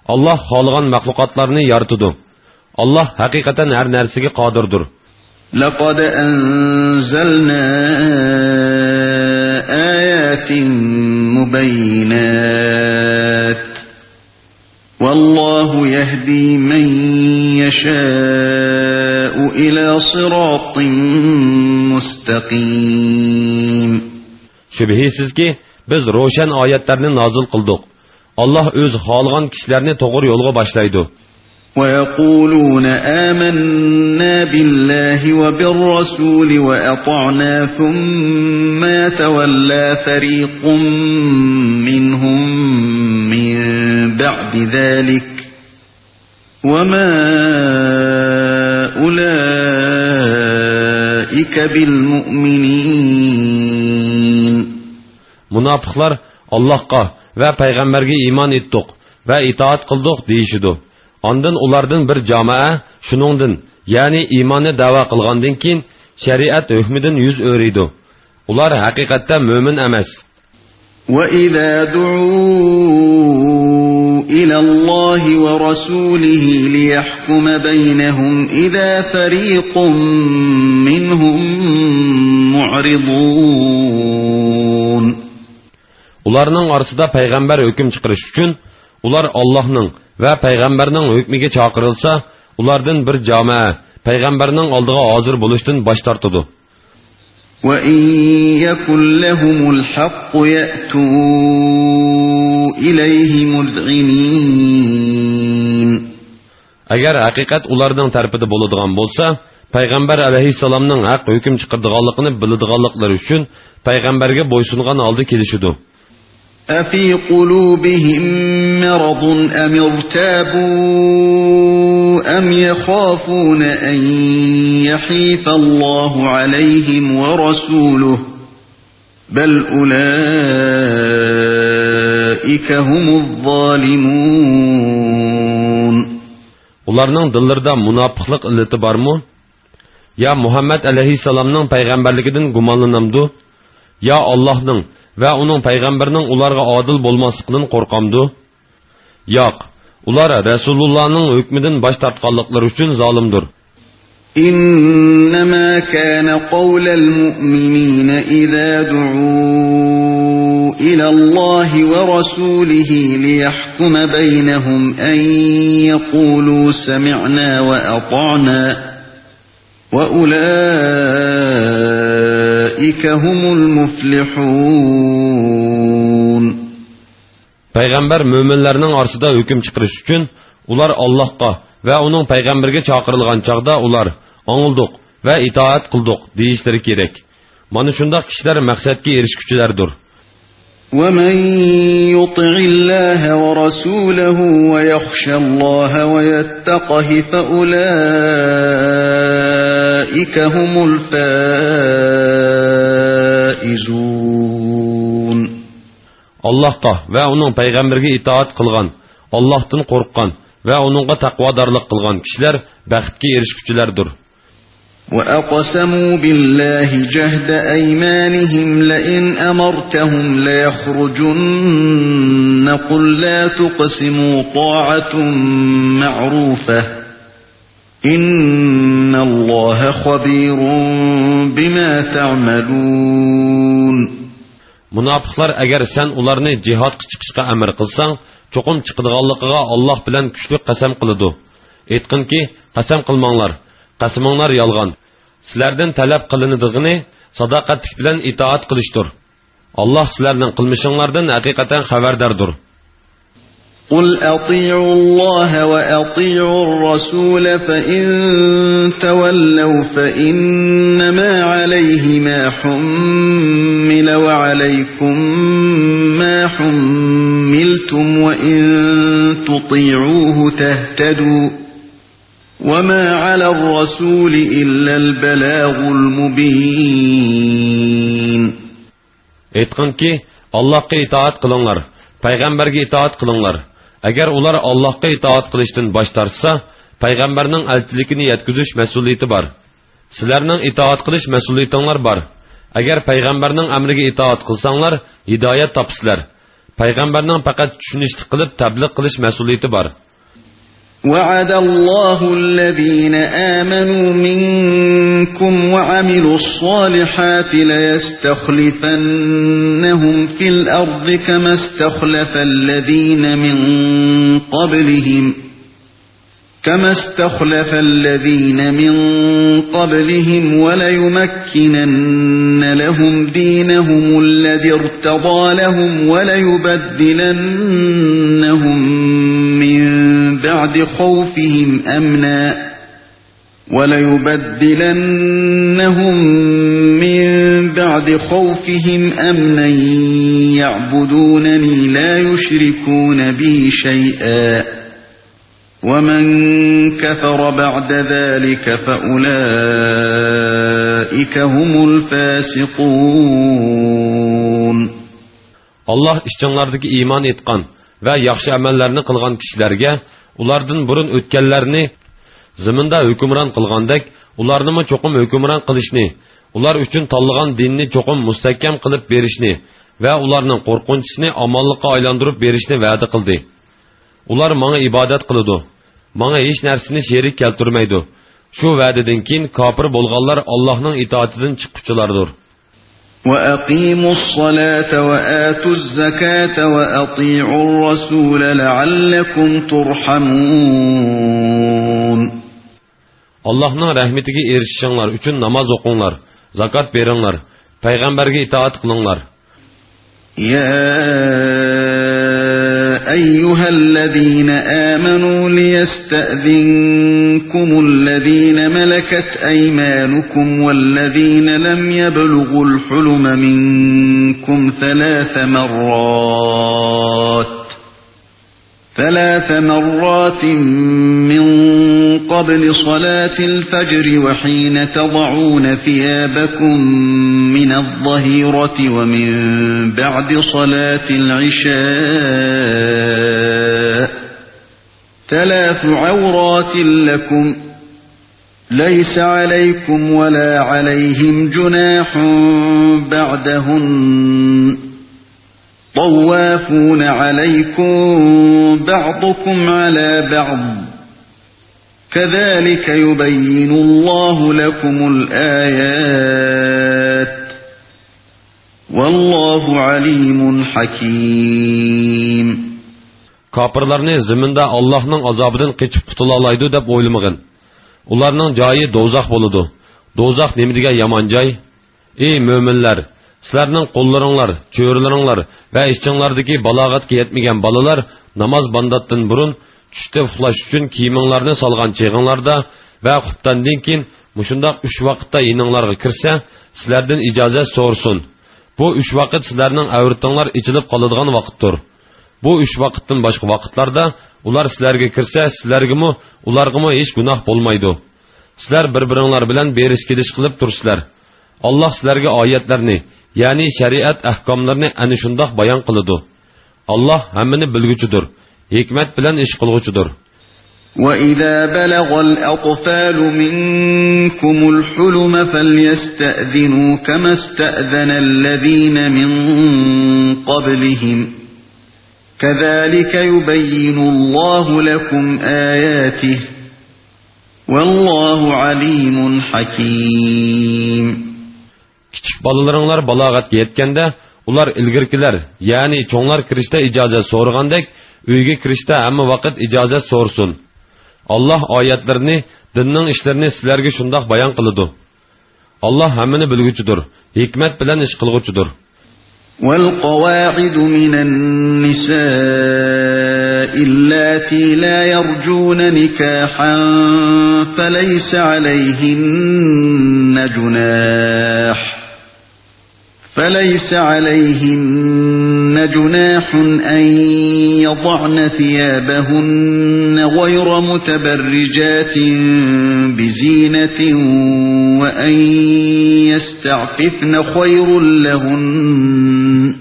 ئاللاھ خالىغان مەخلۇقاتلارنى يارىتىدۇ. ئاللاھ ھەقىقەتەن ھەر نەرسىگە قادىردۇر. لقد أنزلنا آيات مبينات والله يهدي من يشاء إلى صراط مستقيم. شۈبھىسىزكى، بىز روشەن ئايەتلەرنى نازىل قىلدۇق. ئاللاھ ئۆزى خالىغان كىشىلەرنى توغرا يولغا باشلايدۇ. ويقولون آمنا بالله وبالرسول وأطعنا ثم يتولى فريق منهم من بعد ذلك وما أولئك بالمؤمنين. مۇناپىقلار ئاللاھقا ۋە پەيغەمبەرگە ئىمان ئېيتتۇق ۋە ئىتائەت قىلدۇق دېيىشىدۇ. ئاندىن ئۇلاردىن بىر جامائە شۇنىڭدىن، يەنى ئىماننى دەۋا قىلغاندىن كېيىن، شەرىئەت ھۆكمىدىن يۈز ئۆرۈيدۇ. ئۇلار ھەقىقەتتە مۆمىن ئەمەس. وإذا دعوا إلى الله ورسوله ليحكم بينهم إذا فريق منهم معرضون. ئۇلارنىڭ ئارىسىدا پەيغەمبەر ھۆكۈم چىقىرىش ئۈچۈن، ئۇلار ئاللاھنىڭ ۋە پەيغەمبەرنىڭ ھۆكمىگە چاقىرىلسا، ئۇلاردىن بىر جامائە پەيغەمبەرنىڭ ئالدىغا ھازىر بولۇشتىن باش تارتىدۇ. وإن يكن لهم الحق يأتوا إليه مذعنين. ئەگەر ھەقىقەت ئۇلارنىڭ تەرىپىدە بولىدىغان بولسا، پەيغەمبەر ئەلەيھىسسالامنىڭ ھەق ھۆكۈم چىقىرىدىغانلىقىنى بىلىدىغانلىقلىرى ئۈچۈن پەيغەمبەرگە بويسۇنغان ھالدا كېلىشىدۇ. أفي قلوبهم مرض أم ارتابوا أَمْ يَخَافُونَ أَنْ يَحِيفَ اللَّهُ عَلَيْهِمْ وَرَسُولُهُ بَلْ أُولَئِكَ هُمُ الظَّالِمُونَ. ئۇلارنىڭ دىللىرىدا مۇناپىقلىق ئىللىتى بارمۇ؟ يا مۇھەممەد ئەلەيھىسسالامنىڭ پەيغەمبەرلىكىدىن گۇمانلىنامدۇ؟ يا ئاللاھنىڭ ۋە ئۇنىڭ پەيغەمبىرىنىڭ ئۇلارغا ئادىل بولماسلىقىدىن قورقامدۇ؟ ياق، ئۇلار رەسۇلۇللانىڭ ھۆكمىدىن باش تارتقانلىقلىرى ئۈچۈن زالىمدۇر. إِنَّمَا كَانَ قَوْلَ الْمُؤْمِنِينَ إِذَا دُعُوا إِلَى اللَّهِ وَرَسُولِهِ لِيَحْكُمَ بَيْنَهُمْ أَنْ يَقُولُوا سَمِعْنَا وَأَطَعْنَا وَأُولَئِكَ هُمُ الْمُفْلِحُونَ. پەيغەمبەر مۆمىنلەرنىڭ ئارىسىدا ھۆكۈم چىقىرىش ئۈچۈن، ئۇلار ئاللاھقا ۋە ئۇنىڭ پەيغەمبىرىگە چاقىرىلغان چاغدا ئۇلار، «ئاڭلىدۇق ۋە ئىتائەت قىلدۇق» دېيىشلىرى كېرەك. مانا شۇنداق كىشىلەر مەقسەتكە ئېرىشكۈچىلەردۇر. وَمَنْ يُطِعِ اللَّهَ وَرَسُولَهُ وَيَخْشَ اللَّهَ وَيَتَّقْهِ فَأُولَئِكَ هُمُ الْفَائِزُونَ. ئاللاھقا ۋە ئۇنىڭ پەيغەمبىرىگە ئىتائەت قىلغان، ئاللاھتىن قورققان ۋە ئۇنىڭغا تەقۋادارلىق قىلغان كىشىلەر بەختكە ئېرىشكۈچىلەردۇر. وَأَقْسَمُوا بِاللَّهِ جَهْدَ أَيْمَانِهِمْ لَئِنْ أَمَرْتَهُمْ لَيَخْرُجُنَّ قُل لَّا تُقْسِمُوا طَاعَةٌ مَّعْرُوفَةٌ إِنَّ اللَّهَ خَبِيرٌ بِمَا تَعْمَلُونَ. مۇناپىقلار، ئەگەر سەن ئۇلارنى جىھادقا چىقىشقا ئەمىر قىلساڭ، چوقۇم چىقىدىغانلىقىغا ئاللاھ بىلەن كۈچلۈك قەسەم قىلىدۇ. ئېيتقىنكى، قەسەم قىلماڭلار، قەسىمىڭلار يالغان. سىلەردىن تەلەپ قىلىنىدىغىنى ساداقەتلىك بىلەن ئىتائەت قىلىشتۇر. ئاللاھ سىلەرنىڭ قىلمىشىڭلاردىن ھەقىقەتەن خەۋەرداردۇر. قُلْ أَطِيعُوا اللَّهَ وَأَطِيعُوا الرَّسُولَ فَإِنْ تَوَلَّوْا فَإِنَّمَا عَلَيْهِ مَا حُمِّلَ وَعَلَيْكُمْ مَا حُمِّلْتُمْ وَإِنْ تُطِيعُوهُ تَهْتَدُوا وَمَا عَلَى الرَّسُولِ إِلَّا الْبَلَاغُ الْمُبِينُ. ئېيتقىنكى، ئاللاھقا ئىتائەت قىلىڭلار، پەيغەمبەرگە ئىتائەت قىلىڭلار. ئەگەر ئۇلار ئاللاھقا ئىتائەت قىلىشتىن باش تارتسا، پەيغەمبەرنىڭ ئەلچىلىكىنى يەتكۈزۈش مەسئۇلىيىتى بار. سىلەرنىڭ ئىتائەت قىلىش مەسئۇلىيىتىڭلار بار. ئەگەر پەيغەمبەرنىڭ ئەمرىگە ئىتائەت قىلساڭلار، ھىدايەت تاپىسىلەر. پەيغەمبەرنىڭ پەقەت چۈشىنىشلىك قىلىپ تەبلىغ قىلىش مەسئۇلىيىتى بار. وَعَدَ اللَّهُ الَّذِينَ آمَنُوا مِنكُمْ وَعَمِلُوا الصَّالِحَاتِ لَيَسْتَخْلِفَنَّهُمْ فِي الْأَرْضِ كَمَا اسْتَخْلَفَ الَّذِينَ مِن قَبْلِهِمْ كَمَا اسْتَخْلَفَ الَّذِينَ مِن قَبْلِهِمْ وَلَيُمَكِّنَنَّ لَهُمْ دِينَهُمُ الَّذِي ارْتَضَىٰ لَهُمْ وَلَيُبَدِّلَنَّهُم مِّن بَعْدِ خَوْفِهِمْ أَمْنًا، وَلَيُبَدِّلَنَّهُم مِّن بَعْدِ خَوْفِهِمْ أَمْنًا يَعْبُدُونَنِي لَا يُشْرِكُونَ بِي شَيْئًا، وَمَن كَفَرَ بَعْدَ ذَٰلِكَ فَأُولَٰئِكَ هُمُ الْفَاسِقُونَ. ئاللاھ ئىچىڭلاردىكى ئىمان ئېيتقان ۋە ياخشى ئەمەللەرنى قىلغان كىشىلەرگە ئۇلاردىن بۇرۇن ئۆتكەنلەرنى زېمىندا ھۆكۈمران قىلغاندەك، ئۇلارنىمۇ چوقۇم ھۆكۈمران قىلىشنى، ئۇلار ئۈچۈن تاللىغان دىننى چوقۇم مۇستەھكەم قىلىپ بېرىشنى ۋە ئۇلارنىڭ قورقۇنچىسىنى ئامانلىققا ئايلاندۇرۇپ بېرىشنى ۋەدە قىلدى. ئۇلار ماڭا ئىبادەت قىلىدۇ، ماڭا ھېچ نەرسىنى شېرىك كەلتۈرمەيدۇ. شۇ ۋەدىدىن كېيىن كاپىر بولغانلار ئاللاھنىڭ ئىتائىتىدىن چىققۇچىلاردۇر. وَأَقِيمُوا الصَّلَاةَ وَآتُوا الزَّكَاةَ وَأَطِيعُوا الرَّسُولَ لَعَلَّكُمْ تُرْحَمُونَ. ئاللاھنىڭ رەھمىتىگە ئېرىشىشىڭلار ئۈچۈن ناماز ئوقۇڭلار، زاكات بېرىڭلار، پەيغەمبەرگە ئىتائەت قىلىڭلار. يَا أَيُّهَا الَّذِينَ آمَنُوا لِيَسْتَأْذِنكُمُ الَّذِينَ مَلَكَتْ أَيْمَانُكُمْ وَالَّذِينَ لَمْ يَبْلُغُوا الْحُلُمَ مِنكُمْ ثَلَاثَ مَرَّاتٍ ثلاث مرات من قبل صلاة الفجر وحين تضعون ثيابكم من الظهيرة ومن بعد صلاة العشاء، ثلاث عورات لكم، ليس عليكم ولا عليهم جناح بعدهن، طوافون عليكم بعضكم على بعض، كذلك يبين الله لكم الآيات، والله عليم حكيم. كاپىرلارنى زېمىندا ئاللاھنىڭ ئازابىدىن قېچىپ قۇتۇلالايدۇ دەپ ئويلىمىغىن. ئۇلارنىڭ جايى دوزاخ بولىدۇ. دوزاخ نېمە دېگەن يامان جاي! ئى مۆمىنلەر! سىلەرنىڭ قوللىرىڭلار، چۆرىلىرىڭلار ۋە ئىچىڭلاردىكى بالاغەتكە يەتمىگەن بالىلار ناماز بامداتتىن بۇرۇن چۈشتە ئۇخلاش ئۈچۈن كىيىمىڭلارنى سالغان چېغىڭلاردا ۋە خۇپتاندىن كېيىن مۇشۇنداق ئۈچ ۋاقىتتا يېنىڭلارغا كىرسە، سىلەردىن ئىجازەت سورىسۇن. بۇ ئۈچ ۋاقىت سىلەرنىڭ ئەۋرىتىڭلار ئېچىلىپ قالىدىغان ۋاقىتتۇر. بۇ ئۈچ ۋاقىتتىن باشقا ۋاقىتلاردا ئۇلار سىلەرگە كىرسە، سىلەرگىمۇ، ئۇلارغىمۇ ھېچ گۇناھ بولمايدۇ. سىلەر بىر-بىرىڭلار بىلەن بېرىش-كېلىش قىلىپ تۇرىسىلەر. ئاللاھ سىلەرگە ئايەتلەرنى، يەنى شەرىئەت ئەھكاملىرىنى ئەنە شۇنداق بايان قىلىدۇ. ئاللاھ ھەممىنى بىلگۈچىدۇر، ھېكمەت بىلەن ئىش قىلغۇچىدۇر. وَإِذَا بَلَغَ الْأَطْفَالُ مِنْكُمُ الْحُلُمَ فَلْيَسْتَأْذِنُوا كَمَا اسْتَأْذَنَ الَّذِينَ مِنْ قَبْلِهِمْ، كَذَلِكَ يُبَيِّنُ اللَّهُ لَكُمْ آيَاتِهِ، وَاللَّهُ عَلِيمٌ حَكِيمٌ. كىچىك بالىلىرىڭلار بالاغەتكە يەتكەندە، ئۇلار ئىلگىرىكىلەر، يەنى چوڭلار كىرىشتە ئىجازەت سورىغاندەك، ئۆيگە كىرىشتە ھەممە ۋاقىت ئىجازەت سورىسۇن. ئاللاھ ئايەتلىرىنى، دىننىڭ ئىشلىرىنى سىلەرگە شۇنداق بايان قىلىدۇ. ئاللاھ ھەممىنى بىلگۈچىدۇر، ھېكمەت بىلەن ئىش قىلغۇچىدۇر. وَالْقَوَاعِدُ مِنَ النِّسَاءِ اللَّاتِي لَا يَرْجُونَ نِكَاحًا فَلَيْسَ عَلَيْهِنَّ جُنَاحٌ، فَلَيْسَ عَلَيْهِنَّ جُنَاحٌ أَنْ يَضَعْنَ ثِيَابَهُنَّ غَيْرَ مُتَبَرِّجَاتٍ بِزِينَةٍ، وَأَنْ يَسْتَعْفِفْنَ خَيْرٌ لَهُنَّ،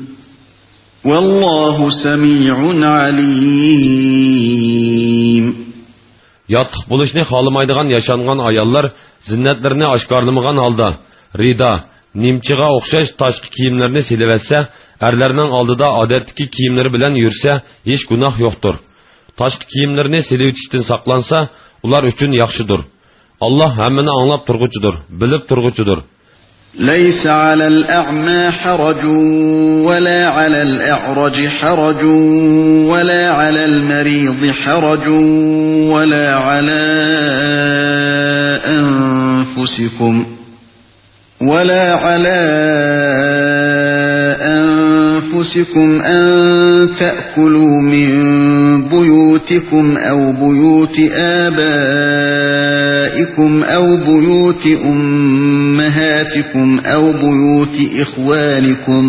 وَاللَّهُ سَمِيعٌ عَلِيمٌ. ياتلىق بولۇشنى خالىمايدىغان ياشانغان ئاياللار زىننەتلىرىنى ئاشكارىلىمىغان ھالدا، رىدا، نىمچىغا ئوخشاش تاشقى كىيىملىرىنى سېلىۋەتسە، ئەرلەرنىڭ ئالدىدا ئادەتتىكى كىيىملىرى بىلەن يۈرسە، ھېچ گۇناھ يوقتۇر. تاشقى كىيىملىرىنى سېلىۋېتىشتىن ساقلانسا، ئۇلار ئۈچۈن ياخشىدۇر. ئاللاھ ھەممىنى ئاڭلاپ تۇرغۇچىدۇر، بىلىپ تۇرغۇچىدۇر. لَيْسَ عَلَى الْأَعْمَى حَرَجٌ، وَلَا عَلَى الْأَعْرَجِ حَرَجٌ، وَلَا عَلَى الْمَرِيضِ حَرَجٌ، وَلَا عَلَى أَنْفُسِكُمْ، وَلَا عَلَى أَنْفُسِكُمْ أَنْ تَأْكُلُوا مِنْ بُيُوتِكُمْ أَوْ بُيُوتِ آبَائِكُمْ أَوْ بُيُوتِ أُمَّهَاتِكُمْ أَوْ بُيُوتِ إِخْوَانِكُمْ،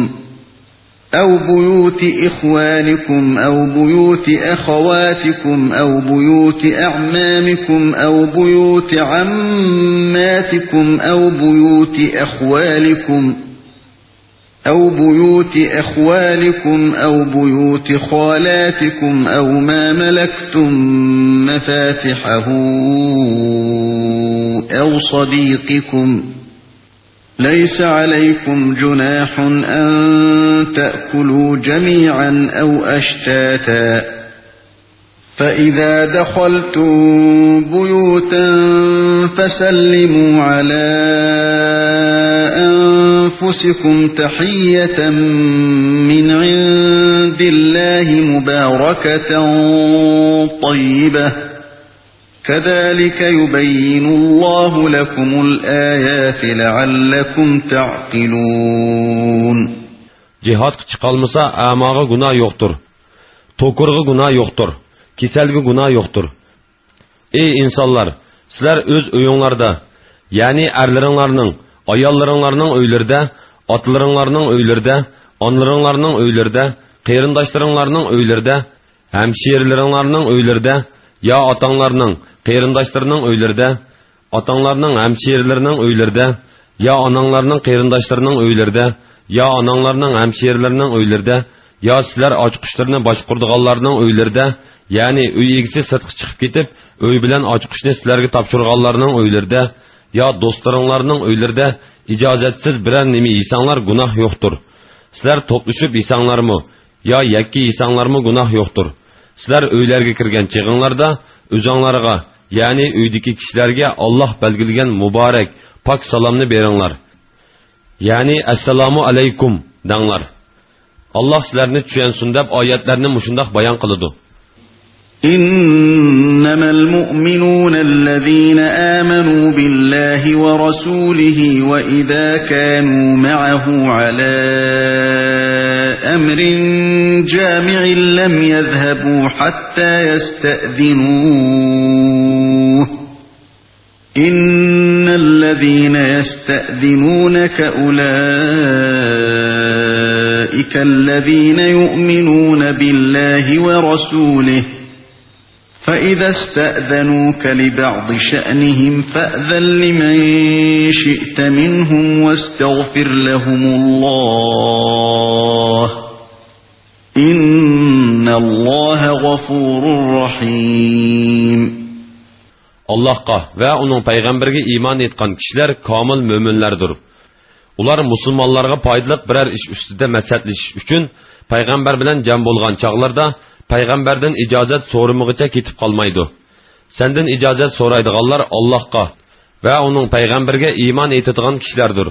أَوْ بُيُوتِ إِخْوَانِكُمْ أَوْ بُيُوتِ أَخَوَاتِكُمْ أَوْ بُيُوتِ أَعْمَامِكُمْ أَوْ بُيُوتِ عَمَّاتِكُمْ أَوْ بُيُوتِ أَخْوَالِكُمْ، أَوْ بُيُوتِ أَخْوَالِكُمْ أَوْ بُيُوتِ خَالَاتِكُمْ أَوْ مَا مَلَكْتُمْ مَفَاتِحَهُ أَوْ صَدِيقِكُمْ، لَيْسَ عَلَيْكُمْ جُنَاحٌ أَنْ تَأْكُلُوا جَمِيعًا أَوْ أَشْتَاتًا، فَإِذَا دَخَلْتُمْ بُيُوتًا فَسَلِّمُوا عَلَى أَنْفُسِكُمْ تَحِيَّةً مِنْ عِنْدِ اللَّهِ مُبَارَكَةً طَيِّبَةً، كَذَلِكَ يُبَيِّنُ اللَّهُ لَكُمُ الْآيَاتِ لَعَلَّكُمْ تَعْقِلُونَ. جىھادقا چىقالمىسا، ئەماغا گۇناھ يوقتۇر. توكۇرغا گۇناھ يوقتۇر. كېسەلگە گۇناھ يوقتۇر. ئەي ئىنسانلار، سىلەر ئۆز ئۆيۈڭلاردا، يەنى ئەرلىرىڭلارنىڭ، ئاياللىرىڭلارنىڭ ئۆيلىرىدە، ئاتىلىرىڭلارنىڭ ئۆيلىرىدە، ئانىلىرىڭلارنىڭ ئۆيلىرىدە، قېرىنداشلىرىڭلارنىڭ ئۆيلىرىدە، ھەمشىرىلىرىڭلارنىڭ ئۆيلىرىدە، يا ئاتاڭلارنىڭ، قېرىنداشلىرىنىڭ ئۆيلىرىدە، ئاتاڭلارنىڭ ھەمشىرىلىرىنىڭ ئۆيلىرىدە، يا ئاناڭلارنىڭ قېرىنداشلىرىنىڭ ئۆيلىرىدە، يا ئاناڭلارنىڭ ھەمشىرىلىرىنىڭ ئۆيلىرىدە، يا سىلەر ئاچقۇچلىرىنى باشقۇرىدىغانلارنىڭ ئۆيلىرىدە، يەنى ئۆي ئىگىسى سىرتقا چىقىپ كېتىپ، ئۆي بىلەن ئاچقۇچنى سىلەرگە تاپشۇرغانلارنىڭ ئۆيلىرىدە، يا دوستلىرىڭلارنىڭ ئۆيلىرىدە ئىجازەتسىز بىرەر نېمە يېسەڭلار گۇناھ يوقتۇر. سىلەر توپلىشىپ يېسەڭلارمۇ، يا يەككە يېسەڭلارمۇ گۇناھ يوقتۇر. سىلەر ئۆيلەرگە كىرگەن چېغىڭلاردا ئۆزۈڭلارغا، يەنى ئۆيدىكى كىشىلەرگە ئاللاھ بەلگىلىگەن مۇبارەك، پاك سالامنى بېرىڭلار. يەنى ئەسسالامۇ ئەلەيكۇم دەڭلار. ئاللاھ سىلەرنى چۈشەنسۇن دەپ ئايەتلەرنى مۇشۇنداق بايان قىلىدۇ. إنما المؤمنون الذين آمنوا بالله ورسوله وإذا كانوا معه على أمر جامع لم يذهبوا حتى يستأذنوه إن الذين يستأذنونك أولئك الذين يؤمنون بالله ورسوله فإذا استأذنوك لبعض شأنهم فأذن لمن شئت منهم واستغفر لهم الله إن الله غفور رحيم. ئاللاھقا ۋە ئۇنىڭ پەيغەمبىرىگە ئىمان ئېيتقان كىشىلەر كامىل مۆمىنلەردۇر. ئۇلار مۇسۇلمانلارغا پايدىلىق بىرەر ئىش ئۈستىدە مەسلىھەتلىشىش ئۈچۈن پەيغەمبەر بىلەن جەم بولغان چاغلىرىدا پەيغەمبەردىن ئىجازەت سورىمىغۇچە كېتىپ قالمايدۇ. سەندىن ئىجازەت سورايدىغانلار ئاللاھقا ۋە ئۇنىڭ پەيغەمبىرىگە ئىمان ئېيتىدىغان كىشىلەردۇر.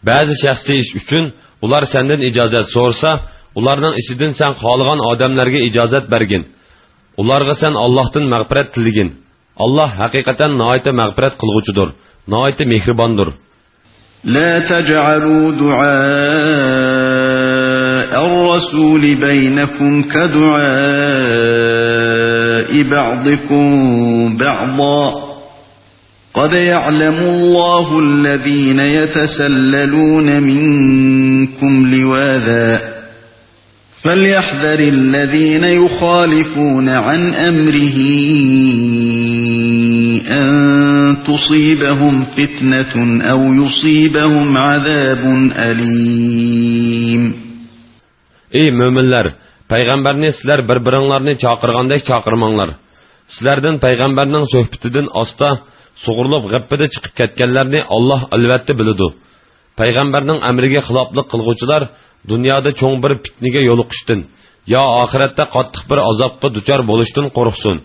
بەزى شەخسىي ئىش ئۈچۈن ئۇلار سەندىن ئىجازەت سورىسا، ئۇلارنىڭ ئىچىدىن سەن خالىغان ئادەملەرگە ئىجازەت بەرگىن. ئۇلارغا سەن ئاللاھتىن مەغپىرەت تىلىگىن. ئاللاھ ھەقىقەتەن ناھايىتى مەغپىرەت قىلغۇچىدۇر، ناھايىتى مېھرىباندۇر. لا تجعلوا دعاء الرسول بينكم كدعاء بعضكم بعضا قد يعلم الله الذين يتسللون منكم لواذا فليحذر الذين يخالفون عن أمره أن تصيبهم فتنة أو يصيبهم عذاب أليم. ئەي مۆمىنلەر، پەيغەمبەرنى سىلەر بىر-بىرىڭلارنى چاقىرغاندەك چاقىرماڭلار. سىلەردىن پەيغەمبەرنىڭ سۆھبىتىدىن ئاستا سۇغۇرۇلۇپ غىپپىدە چىقىپ كەتكەنلەرنى ئاللاھ ئەلۋەتتە بىلىدۇ. پەيغەمبەرنىڭ ئەمرىگە خىلاپلىق قىلغۇچىلار دۇنيادا چوڭ بىر پىتنىگە يولۇقۇشتىن يا ئاخىرەتتە قاتتىق بىر ئازابقا دۇچار بولۇشتىن قورقسۇن.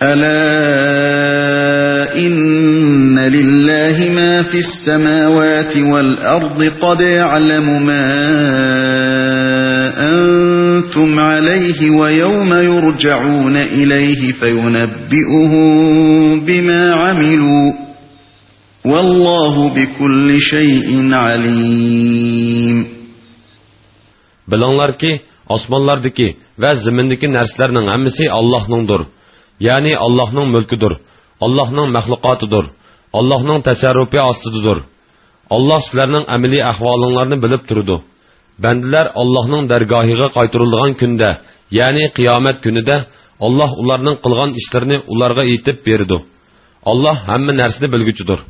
ألا إن لله ما في السماوات والأرض قد يعلم ما أنتم عليه ويوم يرجعون إليه فينبئهم بما عملوا والله بكل شيء عليم. بىلىڭلاركى، ئاسمانلاردىكى ۋە زېمىندىكى نەرسىلەرنىڭ ھەممىسى ئاللاھنىڭدۇر. يەنى ئاللاھنىڭ مۈلكىدۇر، ئاللاھنىڭ مەخلۇقاتىدۇر، ئاللاھنىڭ تەسەررۇپى ئاستىدىدۇر. ئاللاھ سىلەرنىڭ ئەمەلىي ئەھۋالىڭلارنى بىلىپ تۇرىدۇ. بەندىلەر ئاللاھنىڭ دەرگاھىغا قايتۇرۇلىدىغان كۈندە، يەنى قىيامەت كۈنىدە، ئاللاھ ئۇلارنىڭ قىلغان ئىشلىرىنى ئۇلارغا ئېيتىپ بېرىدۇ. ئاللاھ ھەممە نەرسىنى بىلگۈچىدۇر.